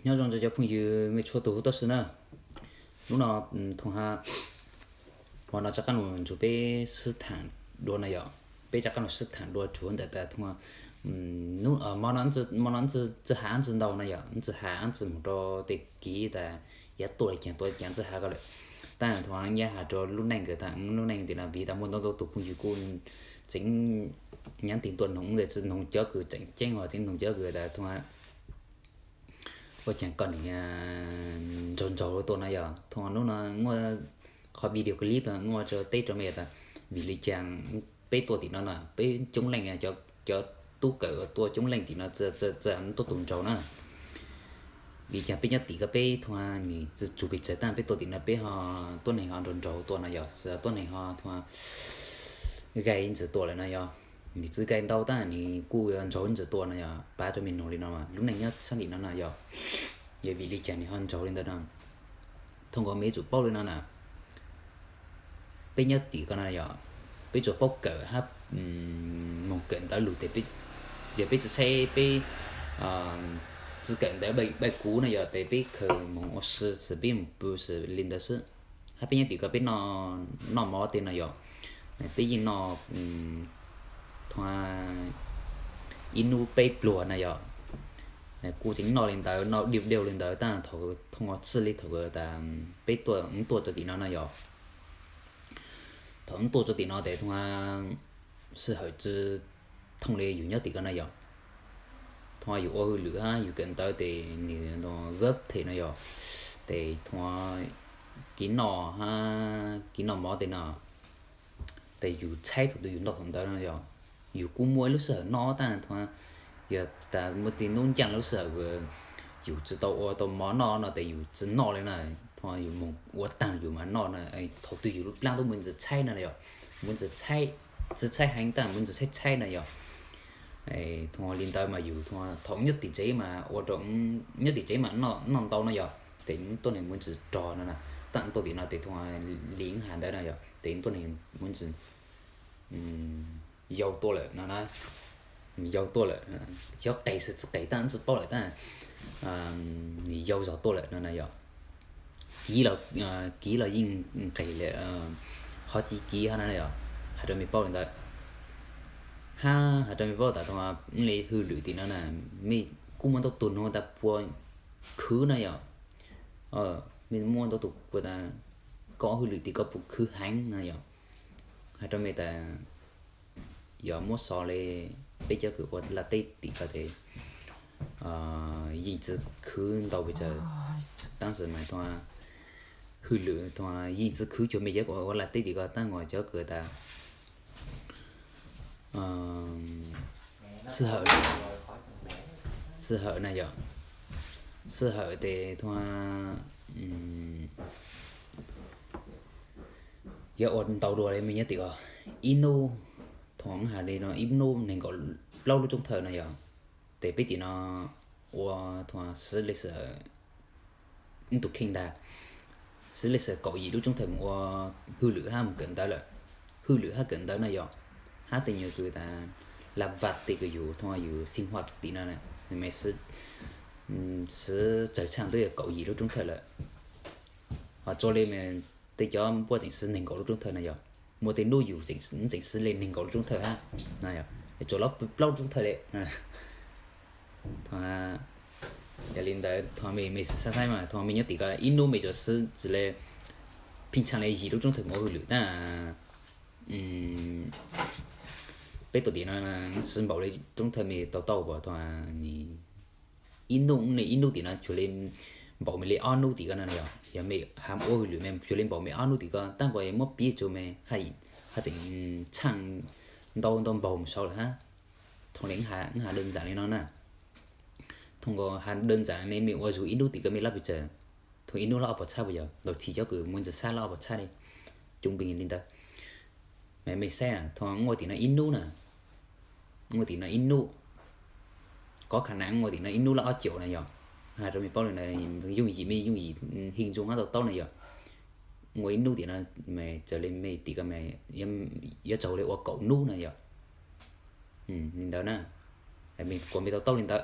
Nyob zoo rau cov phooj ywg mej txhua tus huv toj si na. Hnub no thoo ha, hmo no rov qab los nrug peb sib thaam dua no yom. Peb rov qab los sib thaam dua tsuav ntawm tas thoo, hmo no tsi has ntsi ntau no yom, tsi has ntsi moog rau tej kev tas yav tuaj le caag tuaj le caag tsi has ko lawm. Tab thoo nyaj has rua lub neej kws tas lub neej tim no vim tas muaj ntau ntau tus phooj ywg kuj tseem nyaab tig tuaj noog, tsi noog cov kws tseem ceeb os, tseem noog cov kws tas thoo ua caag koj nim nraug nraug tuaj no yom. Thoo hnub no muaj qhov video clip muaj rua teb rua mej tas vim le caag peb tuaj tim no na, peb coob leej, cov tub kawm tuaj coob leej tim no tsi tuaj tus nraug na. Vim caag peb nyob tim ko peb thoo nim tsi tsug pes tsawg, tab peb tuaj tim no peb ho tuab neeg ho nraug nraug tuaj no yom, tuab neeg ho thoo gai ntxiv tuaj lawm no yom. Nim tsi gai ntau tab nim kuj yuav nraug ntxiv tuaj no yom. Pav rua mej noog le no, lub neej nyob sab tim no no yom, yog vim le caag nim ho nraug le ntawd no. Thoo nkaus mej yuav tsum paub le no na, peb nyob tim ko no yom, peb tsuas paub kawm hab moog kawm ntawv lug tes, yog peb tsi saib peb tsi kawm ntawv paj kuv no yom, tes peb khaws moog ua si xwb, peb moog pw xwb le ntawd xwb. Hab peb nyob tim ko peb noj mov tej no yom, peb yeej noj thoo ib nub peb pluag no yom. Kuj tseem noj le ntawd, noj diu diu le ntawd, tab thoo txij le thaum tas peb tuaj, tuaj rua tim no no yom. Thaum tuaj rua tim no tes thoo sij hawm tsi thooj le yug nyob tim ko no yom. Thoo yug ua hwj lwm hab yug kawm ntawv tes nws gab them no yom, tes thoo kev noj hab kev noj mov tej no, tes yug tshaib thaum twg yug noj thaum ntawd no yom. Yug kuj muaj ib lub sij hawm noj tab thoo yog tas muaj tej nub ncaaj lub sij hawm yug tsi tau ua tau mov noj no tes yug tsi noj le na. Thoo yug moog ua taag yug mas noj na, thaum twg yug lub plaab tub muaj ntsis tshaib no yom, muaj ntsis tshaib, tsi tshaib heev tab muaj ntsis tshaib tshaib no yom. Thoo le ntawd mas yug thoo thaum nyob tim tsev mas ua rua, nyob tim tsev mas noj ntau no yom, tes tuab neeg muaj ntsis rog no na. Tab tuaj tim no tes thoo le has ntawd no yom, tes tuab neeg muaj ntsis yau tuaj lawm no na. Yau tuaj lawm, xyov qes xwb tsi qes tab tsi paub lawm tab nws yau zog tuaj lawm no na yom. Kiv los, kiv los yeej nqes le, hov ci kiv hab na yom. Has rua mej paub le ntawd, hab has rua mej paub tas thoo le hwj lwm tim no na, mej kuj muaj ntau tug noog tas puas khwv no yom. Mej muaj ntau tug kuj tas koj hwj lwm tim koj puas khwv heev no yom. Has rua mej tas yog muab xov le peb cov kws ua laj teb tim ko tes yeej tsi khwv ntau pes tsawg. Tab sis mas thoo hwj lwm thoo yeej tsi khwv cuag mej cov kws ua laj teb tim ko, tab nkaus cov kws tas sij hawm, sij hawm na yom, sij hawm tes thoo yog ua ntau dua le mej nyob tim ko ib nub, thoo has le no ib nub neeg nkaum plaub lub rooj thawj no yom. Tes peb tim no ua thoo xws le sij hawm ib tug kheej ntag, xws le sij hawm kaum yim lub rooj thawj moog ua hwj lwm hab moog kawm ntawv lawm. Hwj lwm hab kawm ntawv no yom, hab tej nyuag kws tas laj vaj tej kws yug thoo yug xib huaj tim no, mej xwv tsawg tshaaj twb yog kaum yim lub rooj thawj lawm. Ho tso le mej tej cov puab tseem xwv neeg nkaum lub rooj thawj no yog, muaj tej nub yug tseem xwv le neeg nkaum lub rooj thawj hab, tsuas lub plaub rooj thawj le. Yog le ntawd thoo mej, mej xwv xaav xaav mas thoo mej nyob tim ko ib nub mej tsuas xwv tsi le pheej tshaaj le yim lub rooj thawj moog ua hwj lwm tab peb tuaj tim no xwv npaum le rooj thawj mej tau tau puas thoo ib nub, ib nub tim no cuag le npaum mej le ob nub tim ko no yog, yog mej has ua hwj lwm mej cuag le npaum mej ob nub tim ko, tab nkaus muab piv tsua mej haj tseem tshaaj ntau ntau npaug mus saud lawm hab. Thoo le has dawb ntxaam le no na, thoo nkaus has dawb ntxaam le mej ua zug ib nub tim ko mej lab pes tsawg, thoo ib nub lab ob puas txhab puas yog, ntau tsi cov kws muaj ntsis xab lab ob puas txhab le, coob npeej le ntawd. Mej saib thoo ua tim no ib nub na, ua tim no ib nub, kov kha na ua tim no ib nub lab ob caum na yog, has rua mej paub le ntawd, yooj yim mej yooj yim hee zoo hab tau taub na yog. Ua ib nub tim no mej txawm le mej tim ko mej yuav tsaug le ua kaum nub na yog. Li ntawd na, mej kuas mej tau taub le ntawd.